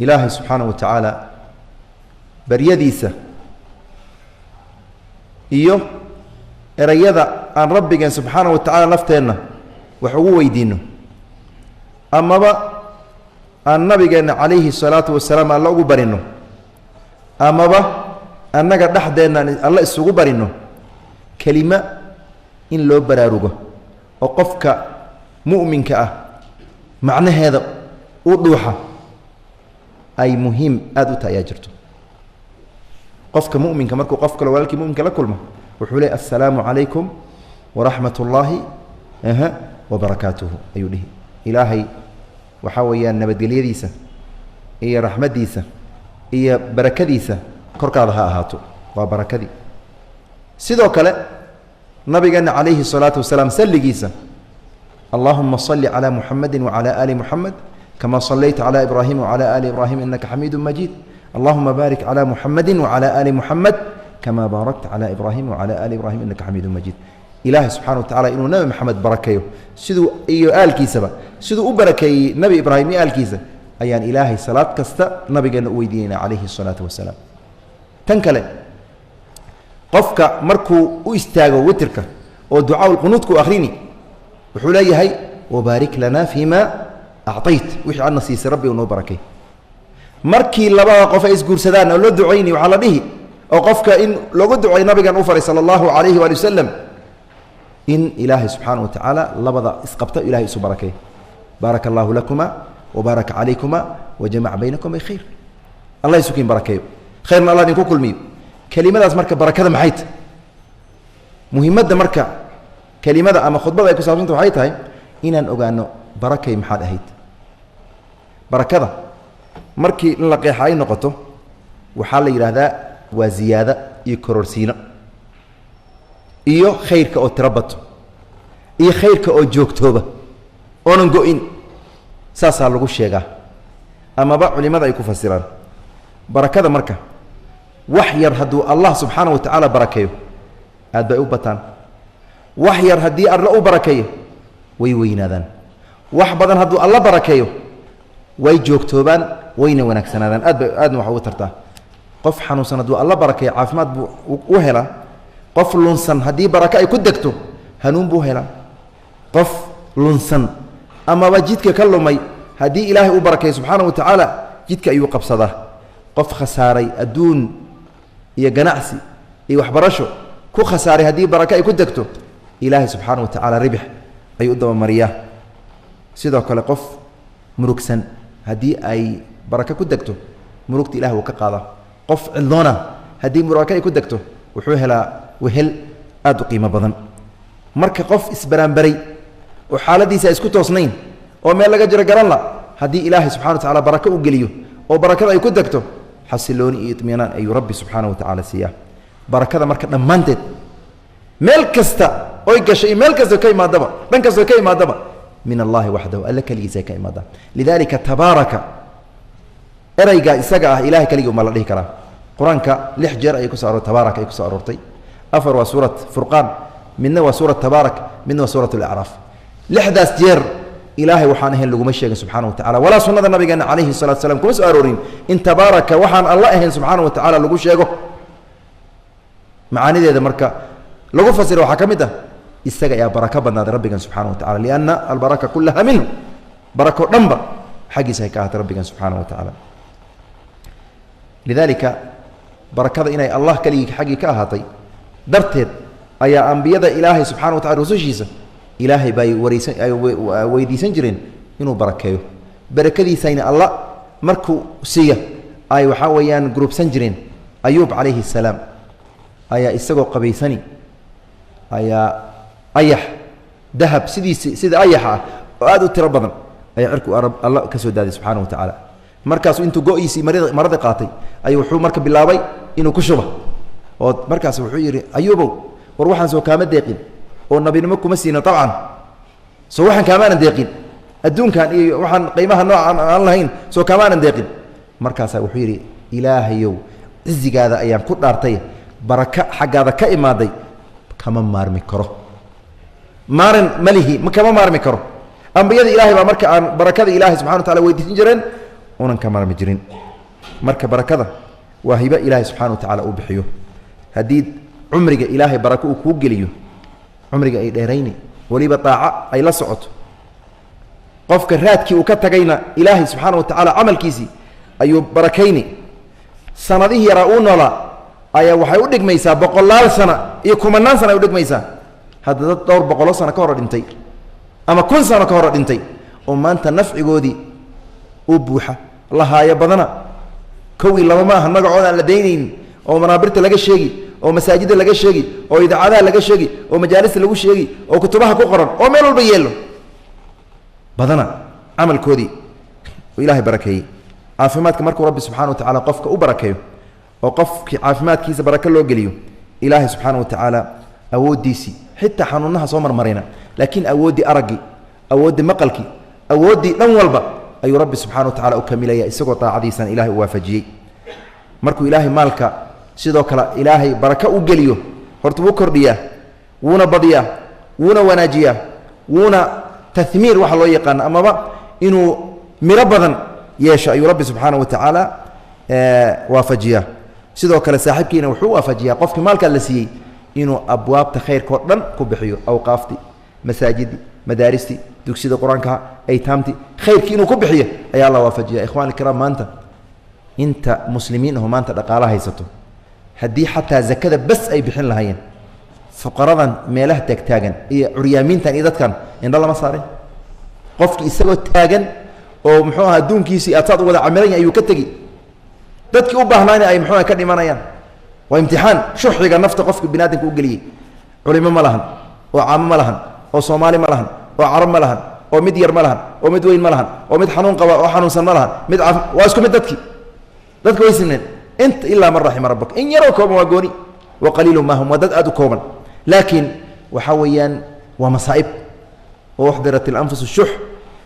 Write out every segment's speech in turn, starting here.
Ilaahay subxaanaه wa tacaala baryadiisa iyo erayada aan rabbigeen subxaanaه wa tacala nafteenna wax ugu weydiinno, amaba aan nabigeenna calayhi الsalaatu wasalaam alla ugu barino, amaba annaga dhexdeenna alla isugu barino, kelima in loo baraarugo oo qofka mu'minka ah macnaheeda u dhuuxa ay muhiim aada u tahay ayaa jirto. Qofka mu'minka markuu qof kale walaalkii muminka la kulmo, wuxuu leey: "Assalaamu calaykum waraxmat ullaahi wabarakaatuhu," ayuu dhihi. Ilaahay waxaa weeyaan nabadgelyadiisa iyo raxmaddiisa iyo barakadiisa korkaada ha ahaato. Waa barakadii. Sidoo kale nabigeena calayhi الsalaatu wasalaam salligiisa: "Allahuma salli calى muxamedi wacalى ali muxamed kama sallayta calى ibraahim wacalى ali ibraahim inaka xamiidu majiid. Allahuma baarik calى muxamedi wacalى ali muxamed kama baarakta calى ibraahim wacalى ali ibraahim inaka xamiidu majiid." Ilaahay subxana wa tacala inuu Nabi Maxamed barakeeyo siduu iyo aalkiisaba, siduu u barakeeyey Nabi Ibraahim iyo aalkiisa, ayaan Ilaahay salaad kasta nabigeenna u weydiinayna calayhi الsalaatu wasalaam. Tan kale, qofka markuu u istaago witirka oo ducaa lqunuudka u akhrini, wuxuu leeyahay: "Wabaarik lana fima acطayt." Wixii adna siisay, Rabbi, noo barakay. Markii labada qof ay isguursadaan oo loo ducayni, waxaa la dhihi oo qofka in loogu ducay nabigan u faray sala allahu calayhi waali wasalam in Ilaahay subxaana wa tacaala labada isqabta Ilahay isu barakay: "Baaraka allahu lakuma wabaaraka calaykuma wajamaca baynakuma bikhayr." Allah isukiin barakeeyo, khayrna Allah idinku kulmiyo. Kelimadaas marka barakada maxay tahy? Muhiimadda marka kelimada ama khudbada ay ku saabsanta waxay tahay inaan ogaano barakay maxaad ahayd. Barakada markii in la qeexa ay noqoto, waxaa la yidhaahdaa waa ziyaada iyo kororsiino iyo khayrka oo tiro bato iyo khayrka oo joogtooba oonan go-in. Saasaa lagu sheegaa amaba culimada ay ku fasiraan barakada. Marka wax yar hadduu Allah subxaana wa tacaala barakeeyo, aad bay u bataan. Wax yar haddii Alla u barakeeyo, way weynaadaan. Wax badan hadduu Alla barakeeyo, way joogtoobaan, wayna wanaagsanaadaan, aad bay aadna wax ugu tartaa. Qof xanuunsan hadduu Alla barakeeyo, caafimaad buu u helaa. Qof lunsan haddii barako ay ku degto, hanuun buu helaa. Qof lunsan amaba jidka ka lumay haddii Ilaahay u barakeeyo subxaana wa tacaala, jidka ayuu qabsadaa. Qof khasaaray adduun iyo ganacsi iyo waxbarasho ku khasaaray haddii barako ay ku degto, Ilaahay subxaana wa tacaala ribix ayuu u dabamariyaa. Sidoo kale qof murugsan haddii ay barako ku degto, murugta Ilahi wuu ka qaadaa. Qof cidloona haddii barako ay ku degto, wuxuu helaa wehel aada u qiimo badan. Marka qof isbaraanbaray oo xaaladiisa ay isku toosnayn oo meel laga jiro garan la, haddii Ilaahay subxana wa tacala barako u geliyo oo barakada ay ku degto, xasilooni iyo itminaan ayuu Rabbi subxaana wa tacaala siiyaa. Barakada marka dhammaanteed meel kasta oy gashay iyo meel kasta ka imaadaba, dhan kastoo ka imaadaba, min Allahi waxdahu, Alle keligiisa ka imaada. Lidalika tabaaraka ereygaa isaga ah Ilahay keligii uma la dhihi karaa. Qur-aanka lix jeer ayay kuso aroor tabaaraka ay kusoo aroortay. Afar waa suurat Furqaan, midna waa suurat Tabaarak, midna waa suurat Alacraaf. Lixdaas jeer Ilaahay waxaan ahayn laguma sheegin subxana wa tacala, walaa sunnada nabigeena calayhi salatu slam kuma soo aroorin in tabaaraka waxaan Alla ahayn subxaana wa tacaala lagu sheego. Macaanideeda marka lagu fasira waxaa ka mid ah isaga ayaa barako badnaaday rabbigan subxana wa tacala, lianna albaraka kulaha minhu, barako dhanba xaggiisa ay ka ahaatay rabbigan subxaana wa tacaala. Lidalika barakada inay Allah keligii xaggii ka ahaatay darteed ayaa ambiyada Ilaahay subxana wa tacala, rusushiisa, Ilaahay bay wareysan ay weydiisan jireen inuu barakeeyo. Barakadiisayna Alla markuu siiya ay waxaa weeyaan gruubsan jireen. Ayuub calayhi الsalaam ayaa isagoo qabaysani ayaa ayax dahab sidiisi sida ayaxa ah oo aada u tiro badan ayaa cirku Alla ka soo daaday subxaana wa tacaala. Markaasuu intuu go-iisii marada maradii qaatay ayuu wuxuu marka bilaabay inuu ku shuba, oo markaas wuxuu yidhi: "Ayuubow, war waxaan soo kaama deeqin oo nabinimo kuma siinin? Dabcan soo waxaan kaamaanan deeqin, adduunkan iyo waxaan qiimaha noocan aan lahayn soo kaamaanan deeqin?" Markaasaa wuxuu yidhi: "Ilaahayow, cizigaada ayaan ku dhaartay, baraka xaggaada ka imaaday kama maarmi karo, maarin malihi, ma kama maarmi karo." Ambiyada Ilahay baa marka aan barakada Ilahay subxana wa tacala weydiisan jireen. unan ka marmi jirin. Marka barakada waa hibo Ilaahay subxana wa tacaala uu bixiyo. Haddii cumriga Ilaahay barako uu kuu geliyo, cumriga ay dheerayni, weliba daaco ay la socoto, qofka raadkii uu ka tagayna Ilaahay subxaana wa tacaala camalkiisii ayuu barakayni. Sanadihii yaraa uu noolaa ayaa waxay u dhigmaysaa boqolaal sana iyo kumanaan sana ay udhigmaysaa. Hadda dad dhowr boqoloo sano ka hore dhintay ama 1000 sano ka hore dhintay oo maanta nafcigoodii uu buuxa lahaayo badana, 1 iyo 2 ma aha, magacooda aan la daynaynin oo manaabirta laga sheegi oo masaajidda laga sheegi oo idaacadaha laga sheegi oo majaalista lagu sheegi oo kutubaha ku qoran oo meel walba yeelo badana, camalkoodii uu Ilaahay barakeeyey. Caafimaadka markuu Rabbi subxana wa tacala qofka u barakeeyo oo qofkii caafimaadkiisa barako loo geliyo, Ilaahay subxaana wa tacaala awooddiisii, xitaa xanuunaha soo marmarayna, laakiin awooddii araggii, awooddii maqalkii, awooddii dhan walba ayuu Rabbi subxana wa tacala u kamilaya, isagoo daacadiisana Ilahay u waafajiyey. Markuu Ilaahay maalka sidoo kale Ilaahay barako u geliyo, horta wuu kordhiyaa, wuuna badiyaa, wuuna wanaajiyaa, wuuna tahmiir waxa loo yaqaano amaba inuu miro badan yeesho ayuu Rabbi subxaana wa tacaala waafajiyaa. Sidoo kale saaxiibkiina wuxuu waafajiyaa qofkii maalkaa la siiyey inuu abwaabta khayrka oo dhan ku bixiyo, awqaaftii, masaajidii, madaaristii, dugsida qur-aankaha, aytaamtii, khayrkii inuu ku bixiyo ayaa la waafajiya. Ikhwan ikiraam, maanta inta muslimiin aho maanta dhaqaala haysato, haddii xataa zakada bas ay bixin lahaayeen, fuqaradan meelaha taagtaagan iyo curyaamiintan iyo dadkan indho lama saarin. Qofkii isagoo taagan oo muxuu aha adduunkiisii aad saad u wada camiran yahay ayuu ka tegi, dadkii u baahnaana ay muxuu ka dhimanayaan. Waa imtixaan shuxiga nafta qofka bini aadamka u geliyey. Culimo ma lahan oo caamo ma lahan oo Soomaali ma lahan oo carab ma lahan oo mid yar ma lahan oo mid weyn ma lahan oo mid xanuun qaba oo xanuunsan ma lahan, mid waa isku mid. Dadkii dadka way sineen inta ilaa man raxima rabbak, in yaroo kooban waa gooni, wa qaliilu ma hum, waa dad aad u kooban. Laakiin waxaa weeyaan waa masaa'ib oo uxdirat ilanfus shux,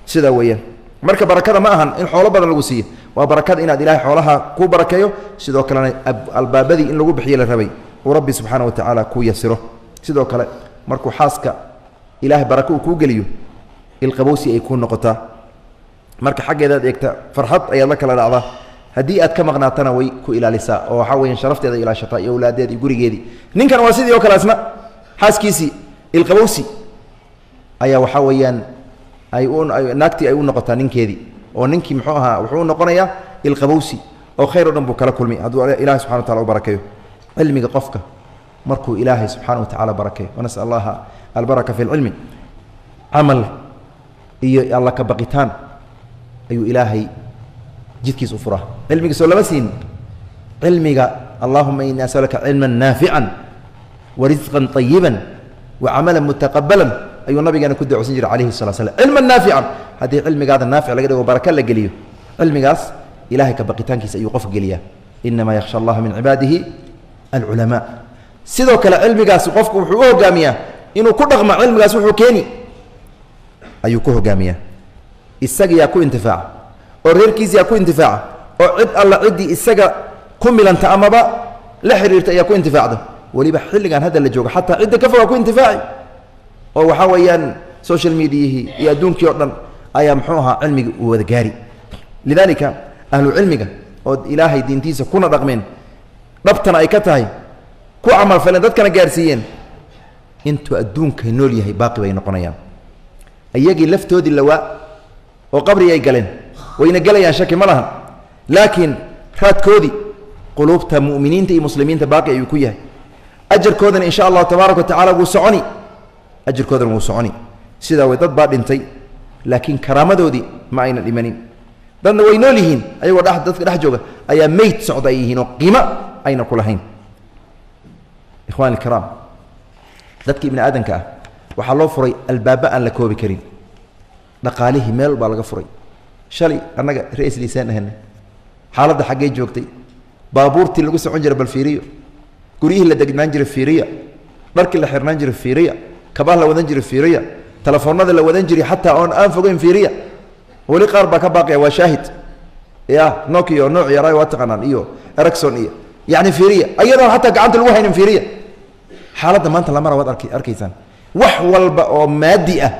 sidaa weeyaan. Marka barakada ma ahan in xoolo badan lagu siiyo, waa barakada inaad Ilahay xoolaha ku barakeeyo, sidoo kalena albaabadii in lagu bixiyo la rabay uu Rabbi subxaana wa tacaala ku yasiro. Sidoo kale markuu xaaska Ilahay barako uu kuu geliyo, ilqabowsi ay kuu noqotaa. Marka xaggeedaad eegta farxad ayaad la kala dhacdaa, haddii aad ka maqnaatana way ku ilaalisaa oo waxaa weyan sharafteeda ilaashataa iyo awlaadeeda iyo gurigeedii. Ninkan waa sidii oo kale, isna xaaskiisii ilqabowsi ayaa waxaa weeyaan ay naagtii ay u noqotaa ninkeedii, oo ninkii muxuu ahaa wuxuu u noqonayaa ilqabowsi oo khayr o dhan buu kala kulmay hadduu Ilahay subxana wa tacala u barakeeyo. Cilmiga qofka markuu Ilaahay subxaana wa tacala barakeeyo, wanasal allaha albaraka fi lcilmi, camal iyo alla ka baqitaan ayuu Ilaahay jidkiis u furaa. Cilmiga soo lama siin cilmiga, allahuma ini asaluka cilma naafican wa risqan طayiba wa camalan mutaqabalan ayuu nabigeena ku duceysan jiray calayhi salatu slam. Cilman naafican, haddii cilmigaada naafic laga dhigo, baraka la geliyo cilmigaas, Ilahay ka baqitaankiisa ayuu qofka geliyaa. Inamaa yakhsha allaha min cibaadihi alculamaa. Sidoo kale cilmigaas qofku wuxuu u hogaamiyaa inuu ku dhaqma, cilmigaas wuxuu keeni ayuu ku hogaamiyaa. Isaga yaa ku intifaaca oo reerkiisa yaa ku intifaaca oo cid alla ciddii isaga ku milanta amaba la xiriirta ayaa ku intifaacda. Weliba xilligan hadda la joogo xataa cidda ka fogaa ku intifaaci, oo waxaa weeyaan social mediahii iyo adduunkii oo dhan ayaa muxuu ahaa cilmiga uu wada gaari. Lidaalika ahlu cilmiga oo Ilaahay diintiisa kuna dhaqmeen, dhabtana ay ka tahay, ku camalfaleen, dadkana gaarsiiyeen, intuu adduunka nool yahay baaqi bay noqonayaan. Iyagii laftoodii lawaa oo qabri ay galeen, wayna gelayaan, shaki ma lahan, laakiin raadkoodii quluubta mu'miniinta iyo muslimiinta baaqi ayuu ku yahay. Ajarkoodana insha allahu tabaaraka wa tacala wuu soconi, ajarkoodana wuu soconi. Sidaa way dad baa dhintay laakiin karaamadoodii ma ayna dhimanin, dadna way nool yihiin ayagoo dadka dhex jooga ayaa meyd socda ay yihiin oo qiimo ayna ku lahayn. Ikhwani alkiraam, dadka ibni aadamka ah waxaa loo furay albaaba aan la koobi karin. Dhaqaalihii meel baa laga furay. Shalay annaga rais liisaan ahana, xaaladda xaggee joogtay? Baabuurtii lagu socon jira bal fiiriyo, guryihii la degnaan jiray fiiriya, dharkii la xirnaan jiray fiiriya, kabaha la wadan jiray fiiriya, telefoonada la wadan jiray xataa oon aan fogeyn fiiriya. Weli qaar baa ka baaqaya, waa shaahid ya Nokia nooc yaray waa taqaanaan iyo Ericson iyo yacni fiiriya, ayadoon xataa gacanta lagu haynin fiiriya. Xaaladda maanta lamara waad arkaysaan, wax walba oo maadi ah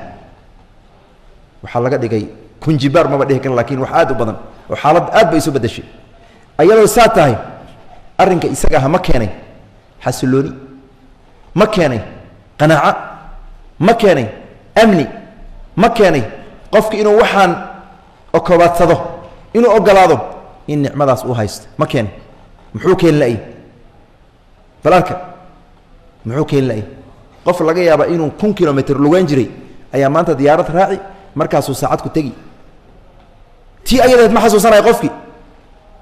waxaa laga dhigay kunjibaar, maba dhihi karan, lakin wax aad u badan Oo xaalad aad bay isu bedeshay. Ayadoo saa tahay arrinka isaga ah ma keenay xasilooni, ma keenay qanaaco, ma keenay amni, ma keenay qofki inuu waxaan okobaadsado, inuu ogolaado in nicmadaas uu haysto, ma keenay? Muxuu keeni la'yi? Bal arka, muxuu keeni la'yi? Qof laga yaaba inuu 1000 kilomitr lugeyn jiray ayaa maanta diyaarad raaci, markaasuu saacad ku tegi. Tii ayadeed ma xasuusanaya qofkii,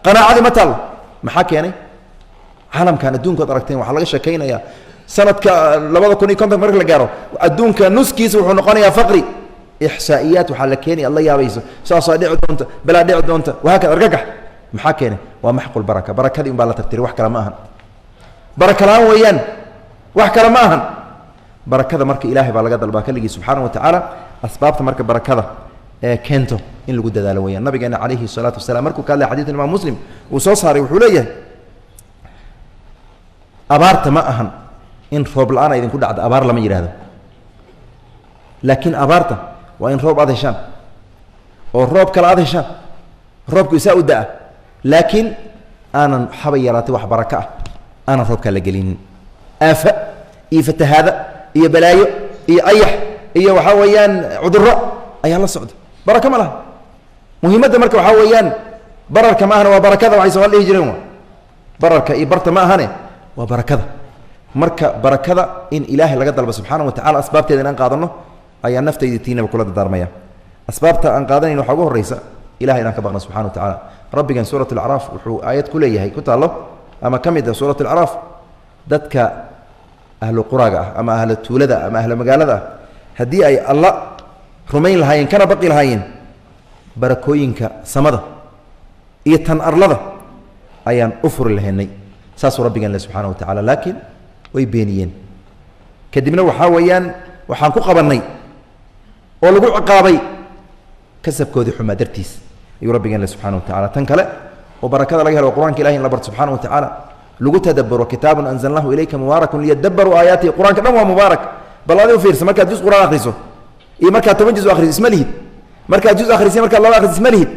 qanaacadii ma taallo. Maxaa keenay? Caalamkan adduunkood aragteen waxaa laga sheekaynayaa sanadka 2050 marka la gaaro adduunka nuskiisa wuxuu noqonayaa faqri. Ixsaa'iyaat waxaa la keenaya ad la yaabayso, saasaa dhici doonta, balaa dhici doonta, wahaakada argagax. Maxaa keenay? Waa maxqul baraka, barakadii un baa la tirtiray, wax kale ma ahan. Baraka la-aan weeyaan, wax kale ma ahan. Barakada marka ilaahay baa laga dalbaa keligii subxaana wa tacaala. Asbaabta marka barakada ee keento in lagu dadaalo weyaan. Nabigeena calayhi salaatu wasalaam markuu ka hadlay xadid imaam Muslim uu soo saaray, wuxuu leeyahay: abaarta ma ahan in roob la-aan idinku dhacdo, abaar lama yidhahdo, laakiin abaarta waa in roob aad heshaan oo roob kale aad heshaan, roobku isaa u da-a, laakiin aanan xaba yaraatay wax baraka ah aanan roobkaa la gelinin, aafa iyo fatahaada iyo balaayo iyo ayax iyo waxaa weeyaan cudurro ayaa la socda, baraka ma laha. Muhiimadda marka waxaa weeyaan bararka ma ahane, waa barakada. Waxay Somaali dhihi jireen waa bararka iyo barta ma ahane, waa barakada. Marka barakada in Ilaahay laga dalbo subxaana wa tacala, asbaabteeda inaan qaadano ayaa naftayda tiinaba kula dardaarmaya. Asbaabta aan qaadanayno waxaa ugu horreysa Ilahay inaan ka baqno subxana wa tacaala. Rabbigan suurat alacraaf wuxuu aayad ku leeyahay ku taallo ama ka mid ah suurat alacraaf: dadka ahlu quraaga ah ama ahlu tuulada ama ahlu magaalada ah haddii ay Alla rumayn lahaayeen kana baqi lahaayeen, barakooyinka samada iyo tan arlada ayaan u furi lahaynay. Saasuu rabbigan le subxaana wa tacala. Laakiin way beeniyeen. Kadibna waxaa weeyaan waxaan ku qabannay oo lagu ciqaabay kasabkoodii xumaa dartiis, ayuu rabbigan le subxana wa tacala. Tan kale oo barakada laga helo qur-aanka Ilahi in la barto subxana wa tacaala, lagu tadaburo. Kitaabun anzalnahu ilayka mubaarakun liyadabaruu aayaatihi. Qur-aanka dhan waa mubaarak. Bal adi u fiirsa, markaad juz quraan akhriso iyo markaad 10 juz akhriso isma lihid, markaad juz akhrisay markaad laba akhriso isma lihid.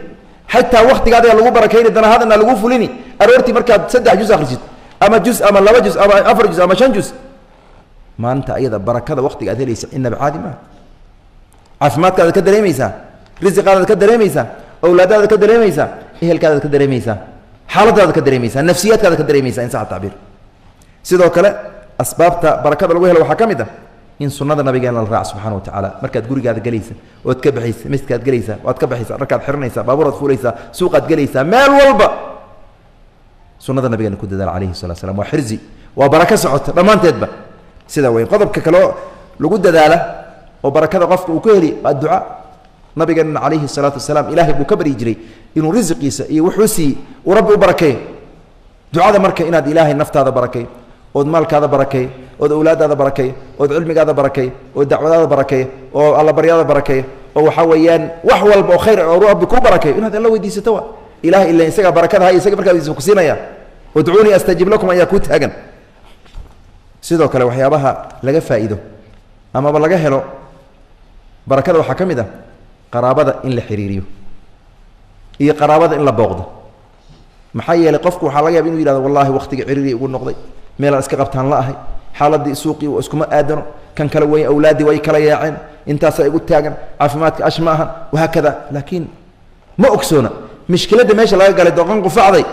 Xataa waktiga adiga lagu barakayni dana hadana lagu fulini. Aroortii markaad 3 juz akhrisid ama juz ama 2 juz ama 4 juz ama 5 juz, maalinta ayada barakada waktiga aad helaysa inaba caadi maaha. Caafimaadkaadaad ka dareemaysaa, risiqaadaad ka dareemaysaa, awlaadaada ka dareemaysaa, ehelkaadaad ka dareemaysaa, xaaladaada ka dareemaysaa, nafsiyaadkaada ka dareemaysaa, in sax tacbiir. Sidoo kale asbaabta barakada lagu helo waxaa ka mid ah in sunnada nabigeena la raac subxana wa tacaala. Markaad gurigaada gelaysa ood ka baxaysa, masjidkaad gelaysaa waad ka baxaysa, dharkaad xiranaysaa, baabuuraad fuulaysaa, suuqaad gelaysaa, meel walba sunnada nabigeena ku dadaala calayhi salatu slam. Waa xirzi, waa barako socota dhammaanteedba sida weyn. Qodobka kaleo lagu dadaala oo barakada qofka uu ku heli waa duca. Nabigeenna calayhi salaatu wasalaam Ilaahay buu ka baryi jiray inuu risiqiisa iyo wuxuu siiyey uu Rabbi u barakeeyo. Ducada marka inaad Ilaahay naftaada barakay ood maalkaada barakay ood awlaadaada barakay ood cilmigaada barakay ood dacwadaada barakay oo allabaryada barakay oo waxaa weeyaan wax walba oo khayr oo Rabbi kuu barakeeyo inaad Alla weydiisato. Wa Ilahay ila isagaa barakada hay, isaga markaa weydiiso kusiinaya. Udcuunii astajib lakum ayaa kuu taagan. Sidoo kale waxyaabaha laga faa'iido amaba laga helo barakada waxaa ka mid ah qaraabada in la xiriiriyo iyo qaraabada in la booqdo. Maxaa yeelay qofku waxaa laga yaba inu yihahdo: wallahi waktiga ciriiri igu noqday, meelaan iska qabtaan la ahay, xaaladii suuqii iskuma aadano, kan kale wey, awlaaddii way kala yaaceen, intaasaa igu taagan, caafimaadka ash ma ahan, wahaakada. Laakiin ma ogsoona mishkiladda meesha laga galay. Doqon qufacday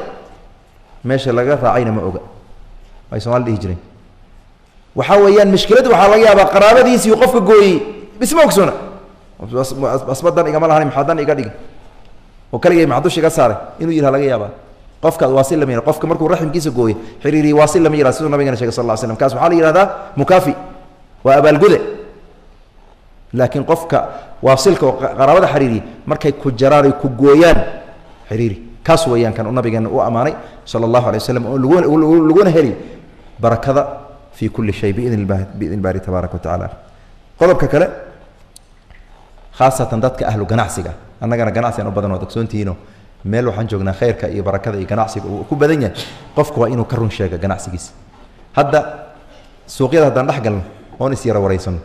meesha laga raacayna ma oga, ay Somaali dhihi jireen. Waxaa weeyaan mishkiladda waxaa laga yaabaa qaraabadiisii qofka gooyey, isma ogsoona. Asbadan igama lahan, maxaa dan iga dhigi oo kaligay, maxaa dusha iga saaray, inuu yidhaha laga yaabaa. Qofka waasil lama yihah. Qofka markuu raximkiisa gooyo, xiriiriye, waasil lama yihah, siduu nabigana shegay sal lla slam. Kaas waxaa la yihahdaa mukaafi, waa abaalgude. Laakiin qofka waasilka oo qaraabada xiriiriye, markay ku jaraan ay ku gooyaan xiriiri, kaas weeyaan kan uu nabigeena u ammaanay sala allahu alay waslam, oo laguna heli barakada fi kulli shay biidn biidn baari tabaaraka wa tacaala. Qodobka kale, khaasatan dadka ahlu ganacsiga, annagana ganacsigan u badan waad ogsoontihiino, meel waxaan joognaa khayrka iyo barakada iyo ganacsiga uu ku badan yahay. Qofku waa inuu ka run sheega ganacsigiisa. Hadda suuqyada haddaan dhex galno oon is yara wareysano,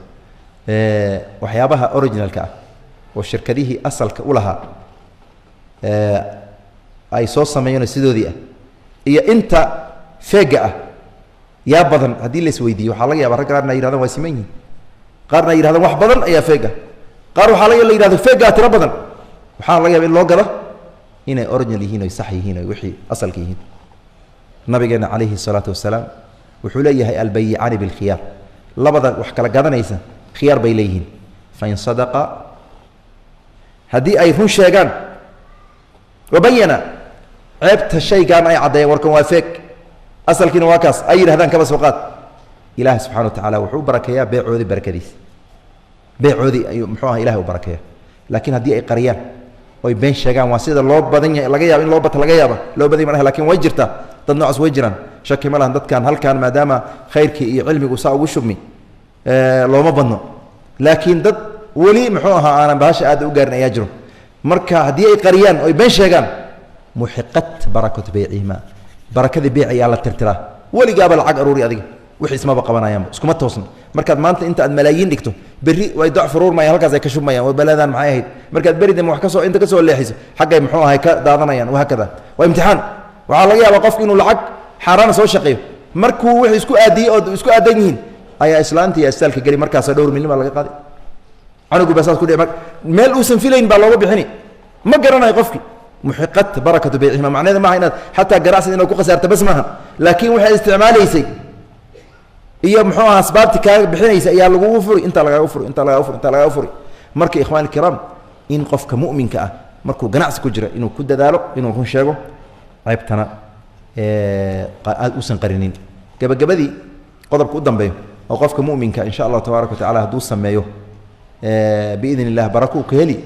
waxyaabaha originalka ah oo shirkadihii asalka u lahaa ay soo sameeyeen sidoodii ah iyo inta feega ah yaa badan haddii la isweydiiyo, waxaa laga yaaba rag qaarna ay yirahdaan waa siman yihiin, qaarna ay yirahdaan wax badan ayaa feeg ah, qaar waxaa laga la yihahdo feegaa tiro badan. Waxaana laga yaba in loo gado inay original yihiin oy sax yihiin oy wixii asalka yihiin. Nabigeena calayhi salaatu wasalaam wuxuu leeyahay albayicaani bilkhiyaar, labada wax kala gadanaysa khiyaar bay leeyihiin. Fain sadaqa, haddii ay run sheegaan, wabayana, ceebta shaygaan ay caddeeyeen, warkan waa feeg asalkiina waa kaas ay yidhahdaan, kaba soo qaad, ilaahi subxana wa tacala wuxuu u barakeeyaa beecoodii, barakadiisa beecoodii ayuu muxuu aha ilahay u barakeeya. Laakiin haddii ay qariyaan oy been sheegaan, waa sida loo badan yahay, laga yaaba in loo bata, laga yaaba loo badan yahay, lakin way jirtaa dad noocaas way jiraan, shaki ma lahan. Dadkan halkan maadaama khayrkii iyo cilmigu saa ugu shubmi looma badno, laakiin dad weli muxuu ahaa aanan bahasha aad u gaarin ayaa jiro. Marka haddii ay qariyaan oy been sheegaan, muxiqat barakatu beycihima, barakadii beyc ayaa la tirtiraa. Weligaaba lacag aruuri adiga wixii ismaba qabanayaanba, iskuma toosna. Markaad maanta inta aad malaayiin dhigto, berri way doc furuurmayaan, halkaas ay ka shubmayaan, waa baladaan maxay ahayd. Markaad beri dambe wax kasoo inta kasoo leexiso, xaggay muxuu ahay ka daadanayaan, wahaakada. Waa imtixaan. Waxaa laga yaabaa qofku inuu lacag xaaraana soo shaqeeyo, markuu wixii isku aadiyey oo isku aadan yihiin ayaa islaanta iyo astaalka geli, markaasa dhowr milyan baa laga qaaday, canugu baa saas ku dhici, meel uusan filayn baa looga bixini, ma garanayo qofki. Muxiqat barakatu beycihima macnaheeda maaha inaad xataa ganacsiga inaad ku khasaarta bas maaha, laakiin waxaad isticmaalaysay iyo muxuu aha asbaabti kaaga bixinaysa ayaa lagugu furi, intaa lagaaga furi, intaa lagaaga furi, intaa lagaaga furi. Marka ikhwani alkiraam, in qofka mu'minka ah markuu ganacsi ku jira inuu ku dadaalo inuu run sheego, ceebtana aad uusan qarinin. Gabagabadii, qodobka u dambeeyo oo qofka mu'minka insha allahu tabaaraka wa tacala hadduu sameeyo biidn illah barako uu ka heli,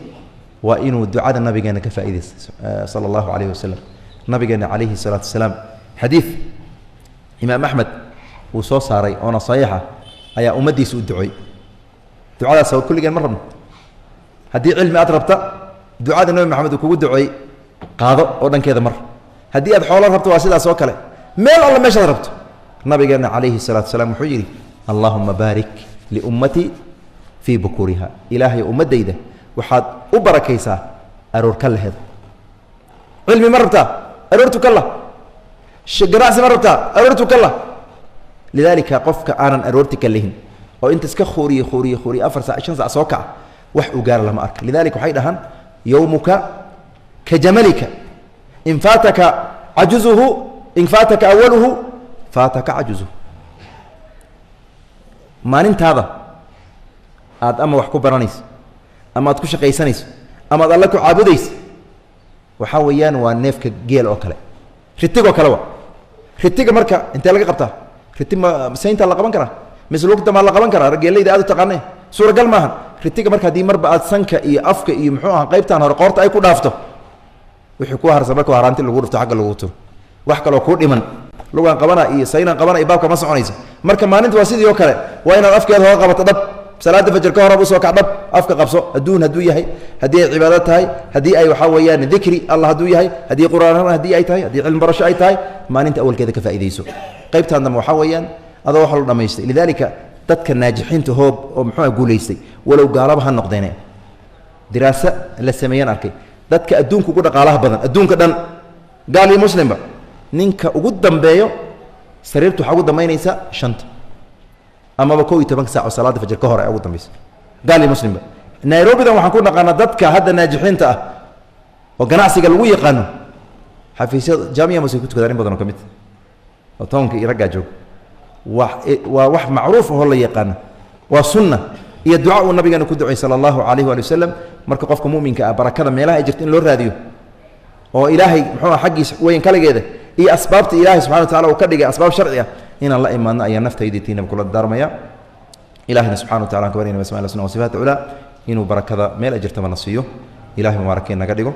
waa inuu ducada nabigeena ka faaidaysta sala allahu alayhi wasalam. Nabigeena calayhi salaatu wasalaam xadiid imaam Axmed uu soo saaray oona saxiixa ayaa ummaddiisa u ducooy. Ducadaas kulligeen ma rabno. Haddii cilmi aad rabta, ducada Nabi Maxamed uu kugu duceey qaado oo dhankeeda mar. Haddii aad xoolo rabto, waa sidaas oo kale, meel alla meeshaad rabto. Nabigeena calayhi salaatu wasalaam wuxuu yidhi: allahuma baarik liummatii fii bukuriha, ilaahay ummaddayda waxaad u barakaysaa aroor ka laheeda. Cilmi ma rabtaa? Aroortu ka lah. Ganacsi ma rabtaa? Aroortu ka lah. Lidaalika qofka aanan aroorti ka lihin oo inta iska khuuriye khuuriye khuuriye 4 saac 5 saac soo kaca, wax uu gaara lama arka. Lidalika waxay dhahaan: yowmuka ka jamalika, in faataka cajuzuhu, in faataka awaluhu faataka cajuzuhu. Maalintaada aad ama wax ku baranayso ama aad ku shaqaysanayso ama ad alle ku caabudayso, waxaa weeyaan waa neefka geel oo kale, ritigoo kale. Wa ritiga marka intee laga qabtaa? Riti ma sayntaa la qaban karaa mise lugta maa la qaban karaa? Geeleyda aad u taqaane, suuragal maaha. Ritiga marka haddii marba aad sanka iyo afka iyo muxuu aha qaybtaan hore qoorta ay ku dhaafto, wixii ku harsan marka haraanti lagu dhufto agga lagu turo, wax kaloo kuu dhiman lugaan qabana iyo saynaan qabana iyo baabka ma soconayso. Marka maalinta waa sidii oo kale, waa inaad afkeeda hore qabato dhab, salaada fajr ka horaba usoo kac, dhab afka qabso. Adduun hadduu yahay, haddii ay cibaado tahay, haddii ay waxaa weeyaan dikri allah hadduu yahay, haddii qur'aan haddii ay tahay, haddii cilmi barasho ay tahay, maalinta awalkeeda ka faa'iidayso. Qaybtaan dambe waxaa weeyaan adoo wax la dhamaystay. Lidaalika dadka naajixiinta hoob oo muxuuha guulaystay, walow gaalaba ha noqdeene, diraasa la sameeyaan arkay, dadka adduunka ugu dhaqaalaha badan adduunka dhan, gaal iyo muslimba, ninka ugu dambeeyo sariirta waxaa ugu dambaynaysa 5ta amaba 11ka saac oo salaada fajr ka hor ay ugu dambayso, gaal iyo muslimba. Nairobidan waxaan ku naqaanaa dadka hadda naajixiinta ah oo ganacsiga lagu yaqaano, xafiisyada jaamiya mosay ku tukadaan in badan oo ka mid oo townka iyo raggaa jooga. Waa wax macruuf ahoo la yaqaano, waa sunna iyo duca uu nabigeena ku ducay sala allahu calayh waali wasalam. Marka qofka muminka ah barakada meelaha ay jirto in loo raadiyo oo ilaahay muxuu xaggiisa weyn kaligeeda iyo asbaabta ilaahay subxana wa tacala uu ka dhigay asbaab sharci ah inaan la imaadno ayaa naftaydi tiinaba kula dardaarmaya. Ilahina subxana wa tacala an ka baryana basma suna wa sifaat culaa inuu barakada meel ay jirtaba na siiyo. Ilahay mubaarakeyn naga dhigo.